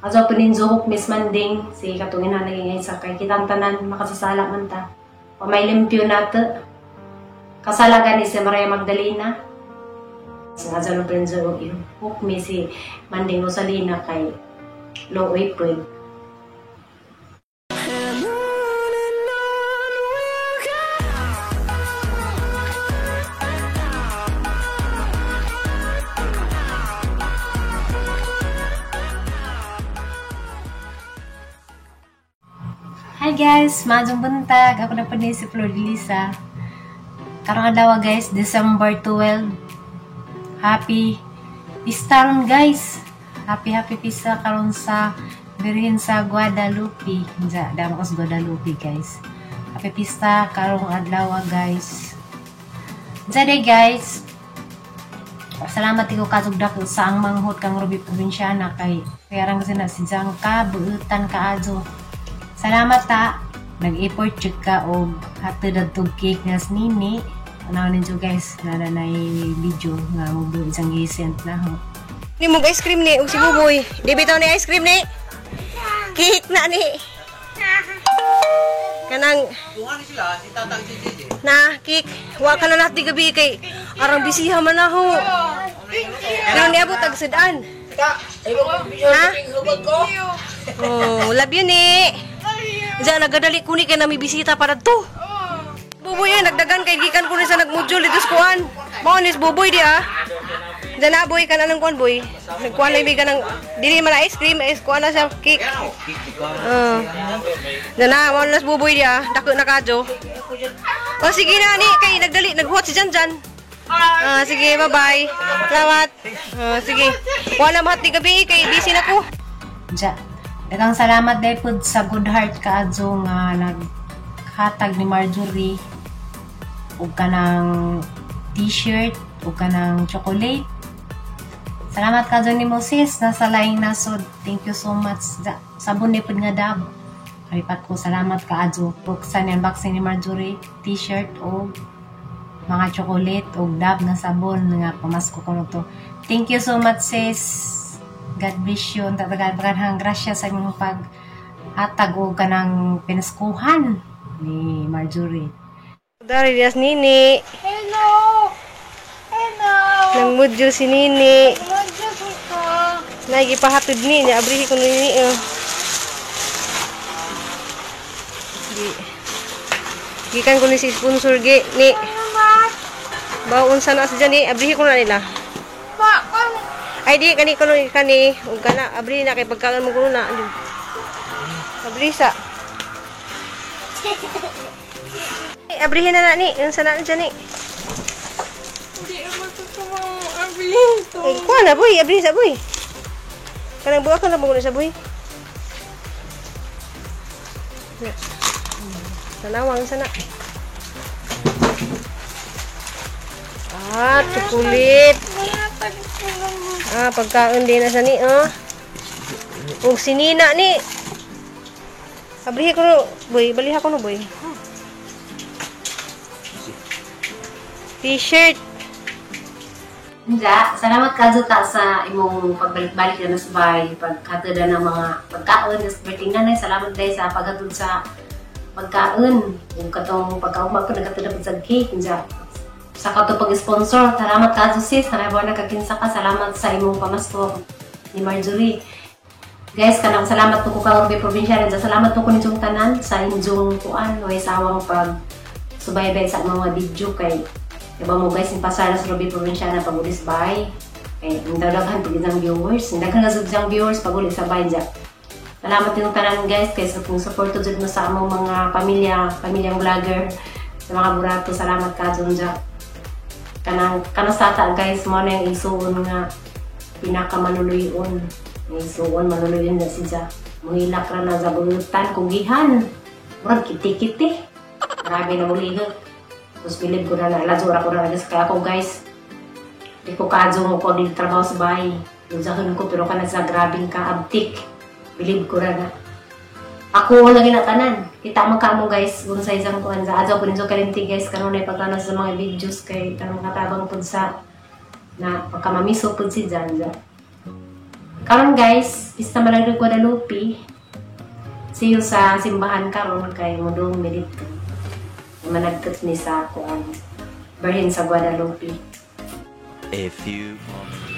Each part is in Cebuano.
Azo po nin zuhok Miss Manding si katungin na naging sa kay kitang tanan makasasala man ta. Pamay limpyo nato. Kasalagan ni si Maria Magdalena. Sa azo po nin zuhok mi si Manding Rosalina kay looy po. And on we'll go. Hi guys! Maayong buntag! Ako na po ni si Flor de Lisa. Karong adlaw guys, December 12. Happy Pista ron guys! Happy happy pista karon sa Birhen sa Guadalupe. Diya, damo ko sa Guadalupe guys. Happy pista karong adlaw guys. Diya day guys. Salamat ko katugdak sa ang manghot kang Ruby Probinsyana kay kaya kasi na si Jangka buutan kaadyo. Salamat ta. Nag-effort jud ka og hatod adtong cake nga nini. Ano ninyo guys, na nay video nga mo isang gisent na ho. Ni mo ice cream ni og si Buboy. Di bitaw ni ice cream ni. Cake na ni. Kanang na cake. Wa ka na lahat di gabi kay arang bisiha man na ho. Pero niabot ag sudan. Ha? Oh, love you ni. Diyan nagadali ko ni kay nami bisita para to. Buboy ay nagdagan kay gikan ko ni sa nagmodule dito sa kuan. Mao ni Buboy di ah. Diyan na boy kanang kuan boy. Nagkuan lang bigan ng dili man ice cream, ice kuan na sa cake. Diyan na mao na Buboy di ah. Dako na kadyo. Oh sige na ni kay nagdali naghuwat si Janjan. Ah, sige, bye-bye. Salamat. Ah, sige. Wala mahat di gabi kay busy na ko. Diya. Daghang salamat dahil po sa good heart kaadyo nga naghatag ni Marjorie og kanang t-shirt og kanang chocolate. Salamat kaadyo ni mo sis, nasa laing nasod. Thank you so much. Diya. Sabon ni pud nga dab. Kalipat ko salamat kaadyo. Buksan ni unboxing ni Marjorie t-shirt og mga chocolate og dab nga sabon nga pamasko ko to. Thank you so much sis. God bless you. Tatagal-tagal grasya sa inyong paghatag og kanang pinaskuhan ni Marjorie. Dari dias nini. Hello! Hello! Nang module si nini. Module ko. Nagipahatod ni niya abrihi ko nini. Oh. Gikan ko ni si sponsor gi ni. Baon sa na siya ni abrihi ko na nila. Ay di kani ko kani ug kana abri na kay pagkaon mo kuno na. Abri sa. Abrihin na na ni, unsa na siya ni. Hindi naman ito abrihin to. Ay, kuha na boy, abri sa boy. Kanang buha ka na mo sa boy. Tanawang sana. Ah, chocolate. Ah, pagkaon din na sa ni, oh. Og sinina ni. Abrihi ko no, boy, baliha ko no, boy. T-shirt. Nja, salamat kaadyo ta sa imong pagbalik-balik na sa bahay, paghatod na ng mga pagkaon sa birthday nanay. Salamat dahil sa paghatod sa pagkaon. Yung katong pagkaugma ko naghatod na sa cake. Nja, sa kato pag-sponsor, salamat kaadyo sis. Salamat na kakinsa ka. Salamat sa imong pamasko ni Marjorie. Guys, kanang salamat po ko ka Ruby Probinsyana. Nja, salamat po ko ninyong tanan sa inyong kuan way sawang pag subaybay sa mga video kay diba mo guys, yung pasara sa Ruby Probinsyana pag ulis bay. Eh, ang daghan pag isang viewers. Ang daghan na sa viewers pag ulis sa bay dyan. Salamat din tanan guys kay sa kung support jud mo sa among mga pamilya, pamilyang vlogger, sa mga burato. Salamat ka dyan dyan. Kanang kanasata guys, mo na yung isuon nga pinakamaluluyon. Isuon maluluyon na siya. Muhilak ra na sa buutan kugihan. Murag kiti-kiti. Grabe na muligot. Tapos bilib ko na na, ko na guys. Kaya ako guys, di ko kadyo mo ko di trabaho sa bahay. Luzahan ko pero kana sa grabing kaabtik. Bilib ko na na. Ako lagi na tanan. Kita man kamo guys, kung sa isang kuan sa adyo ko ninyo kalimti guys karon ay paglanas sa mga videos kay tanong katabang pud sa na pagkamamiso pud si Janja. Karon guys, pista man ang Guadalupe. See you sa simbahan karon kay mudong mi didto. Managkat ni sa kuan. Birhen sa Guadalupe. A few moments.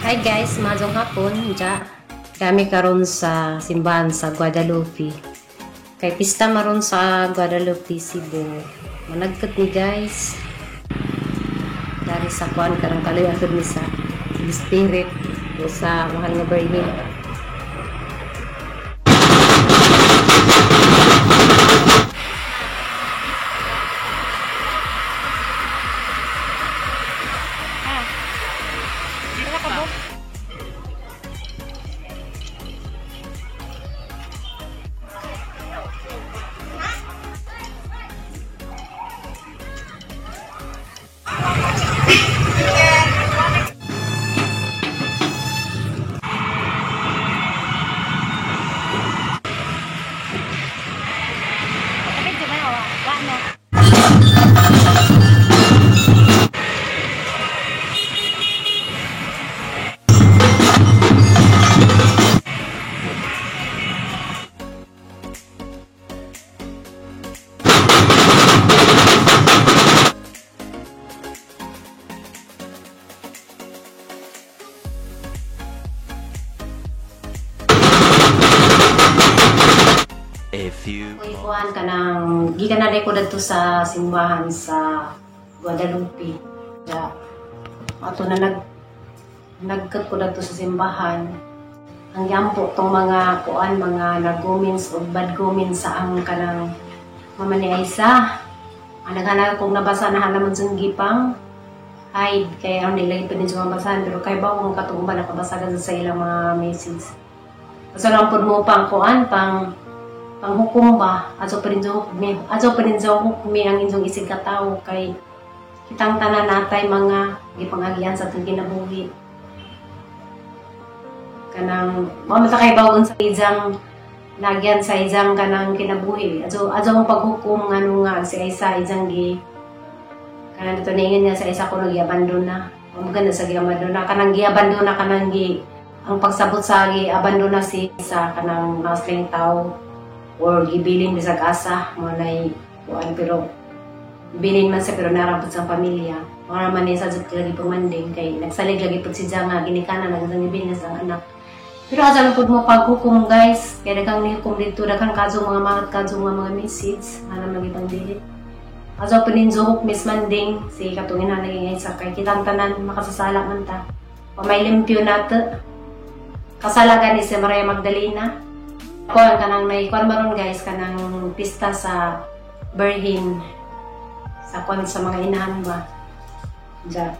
Hi guys, maayong hapon. Ja, kami karon sa simbahan sa Guadalupe. Kay pista maron sa Guadalupe, Cebu. Managkat ni guys. Dari sa kuan karong kaloy agad ni sa spirit o sa mahal nga birhen. A few Uy, kuan ka ng gikan na ko dadto sa simbahan sa Guadalupe. Ja, ato na nagkat ko dadto sa simbahan. Ang yampo tong mga kuan, mga nag-comments o bad comments sa ang kanang mama ni Aisa. Ang naghanap kong nabasa na halaman sa gipang hide kaya ang nilagay pa din sa mabasahan pero kay ba kung katuuban nakabasa ka sa ilang mga message. Basta lang pud mo pang kuan pang panghukom ba ato pa rin hukmi ato pa rin hukmi ang inyong isig katawo kay kitang tanan natay mga gipangagian sa atong kinabuhi kanang mao man ta kay bawon sa ijang nagyan sa ijang kanang kinabuhi ato ato ang paghukom ngano nga si Aisa ijang gi kanang dito niingon niya sa Aisa kuno giabandon na mao ganda sa giabandon na kanang giabandon na kanang gi ang pagsabot sa giabandon na si sa kanang nasling tao or gibilin bisag asa mo nay kuan pero bilin man sa pero narampot sa pamilya mao man ni sa jud lagi pamanding kay nagsalig lagi pud si nga ginikanan nang gibilin sa anak pero asa lang pud mo paghukom guys kay daghang nihukom didto daghang kaso mga mahat kaso mga message ana lagi pang delete asa pa nin zuhok Miss Manding si katong ina naging isa kay kitang tanan makasasala man ta pamay limpyo nato kasalagan ni si Maria Magdalena. Kuan kanang may kuan maron guys kanang pista sa Birhen sa kuan sa mga inahan ba. Ja.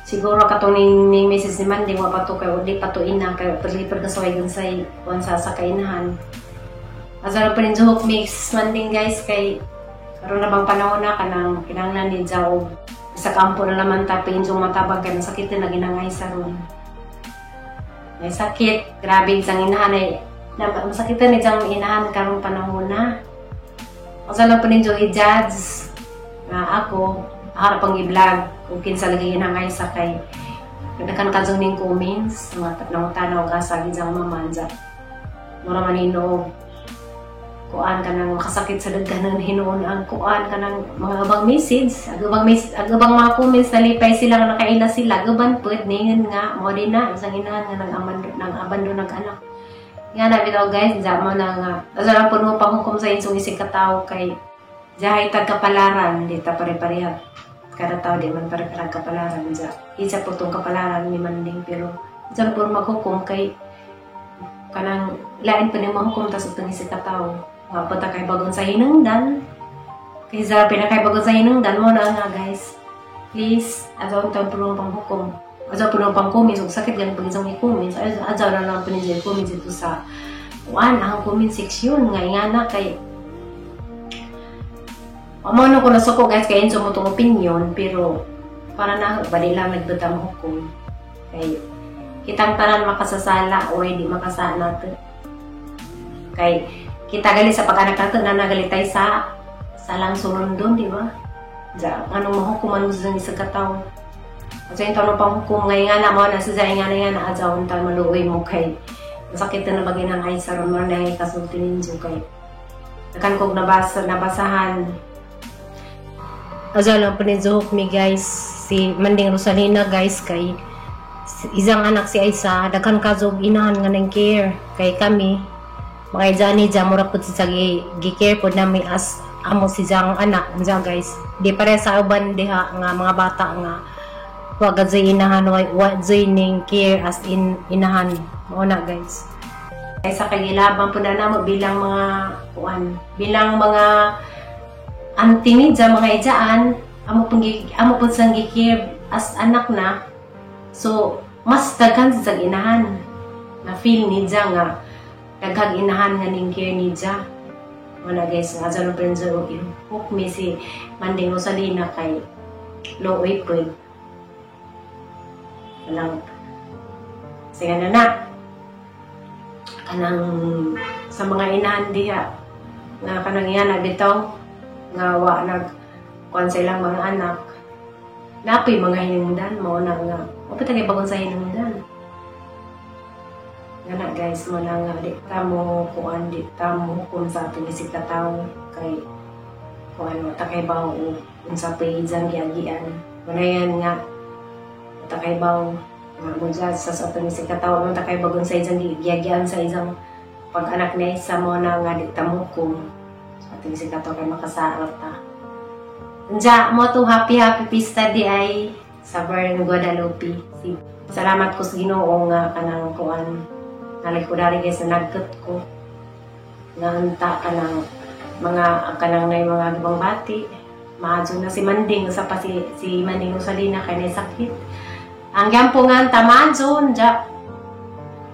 Siguro katong ning message ni Mandy wa pa to kay di pa to ina kay paglipad ka sa say kuan sa kainahan. Asa ra pa rin zuhok mix Manding guys kay karon na bang panahon na kanang kinahanglan ni ja og sa kampo na laman ta pinsong matabang kay masakit na ginangay sa ron. May sakit, grabe isang inahan ay masakitan ni Jang inahan karong panahon na. Asa lang po ninyo i-judge na ako, harap ang i-vlog kung kinsa lagi inangay sa kay nagdakan ka ning comments, mga nangutanaw ka sa gijang mama dya. Mura man hinuog. Kuan ka nang makasakit sa daghanan hinuon ang kuan ka ng mga abang message, agabang mga comments nalipay sila nga nakaila sila, gaban pud ningon nga mo din na isang inahan nga nang abandon ng anak. Nga na bitaw guys, dya mo na nga. Asa lang po mo panghukom sa inyong isig katawo kay diya tag kapalaran, di ta pare-pareha. Kada tao di man pare-pareha kapalaran. Dya, isa po itong kapalaran ni Manding, pero dya po maghukom kay kanang lain pa ni mahukom tas itong isig katawo. Nga po ta kay bagon sa hinungdan. Kaysa pinakay bagon sa hinungdan mo na nga guys. Please, ato ang taon po panghukom. Ato po pang comments, ug sakit ganun pag isang i-comments, ato na lang po ninyo i-comments ito sa kuan, ang comment section nga ingana kay amo na ko nasuko guys kay inso mo tong opinion pero para na bali lang nagbutang hukom kay kitang tanan makasasala o hindi makasala nato kay kita gali sa pag-anak nato na nagalitay sa salang sunundon, di ba? Anong mahukuman mo sa isang katawo? At yung taon panghukom ngay nga na mo na sa nga na nga na adyaw unta maluoy mo kay masakit na bagay ng ay sa ron mo na kasulti ninyo kay nakan kog nabasa nabasahan. Adyaw lang po ni Zuhok mi guys si Manding Rosalina guys kay isang anak si Aisa daghan ka jog inahan nga nang care kay kami mga jani dya mura pud sa gi care pod nami as amo si jang anak dya guys. Di pare sa uban diha nga mga bata nga wa gad inahan, wa jud ning care as in inahan mao na guys. Kay sa kagilabang po na namo bilang mga kuan, bilang mga auntie ni dya, mga ijaan amo pong amo pud sang gi-care as anak na. So mas daghan sa inahan na feel ni dya nga daghang inahan nga ning care ni dya. Wala guys, nga dyan ang prinso hook mi si Manding Rosalina kay luoy pod. Walang sige na na kanang sa mga inahan diha nga kanang iya na bitaw nga wa nag kuan sa ilang mga anak, napoy mga hinungdan mo na nga wa pa tagay bagon sa hinungdan nga na guys. Mo na nga di ta mo kuan, di ta mo hukom sa atong isip ka tawo kay kuan wa ta kay bawo og unsa pay ijang giagian. Wala yan nga wa ta kay bawo nga mo judge sa atong isip ka tawo, wa ta kay bagon sa ijang giagian sa ijang pag-anak niya sa mo na nga di ta mo hukom sa atong isip ka tawo kay makasaot ta. Unja mo to, happy happy pista di ay sa Bern Guadalupe. Salamat ko sa Ginoo nga kanang kuan nalay ko dali guys na nagkat ko nga unta kanang mga kanang nay mga gibang bati maadyo na si Manding sa pa si Manding Rosalina kay nay sakit ang gampo nga unta maadyo. Unja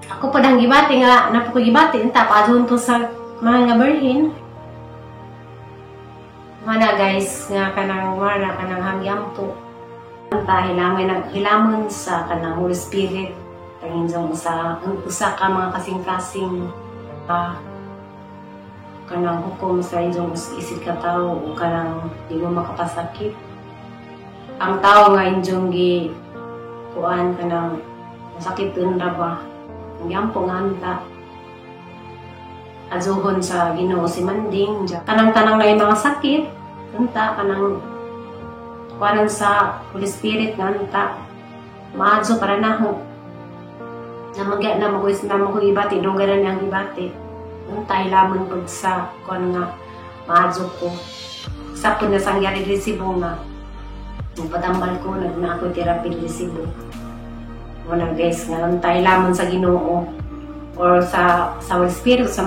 ako pa dang gibati nga napo ko gibati unta paadyon to sa mga nga birhin mana guys nga kanang wala kanang hangyampo unta hilamon nag hilamon sa kanang Holy Spirit tangin sa usa usa ka mga kasing-kasing kanang hukom sa inyong isip ka tao o kanang di mo makapasakit ang tao nga inyong gi kuan kanang masakit ra ba. Ang yampo nga anta azuhon sa Ginoo si Manding kanang tanang na yung mga sakit unta kanang kuanan sa Holy Spirit nga anta maadyo para naho na magya na mo na mo ibati dungganan niyang ibati unta hilamon pud sa kuan nga maadyo ko sa pud na sangyari diri Cebu nga nagpatambal ko nag na ako therapy diri Cebu. Wala guys nga unta hilamon sa Ginoo or sa Holy Spirit sa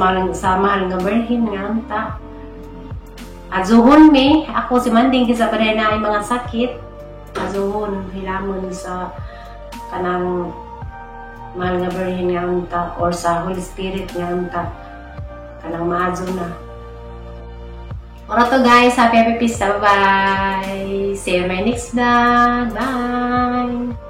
mahal nga Birhen nga unta azuhon mi ako si Manding kinsa pa na ay mga sakit azuhon hilamon sa kanang mahal nga Birhen nga unta or sa Holy Spirit nga unta kanang maadyo na. Ora to guys, happy happy pista. Bye bye. See you in my next vlog. Bye.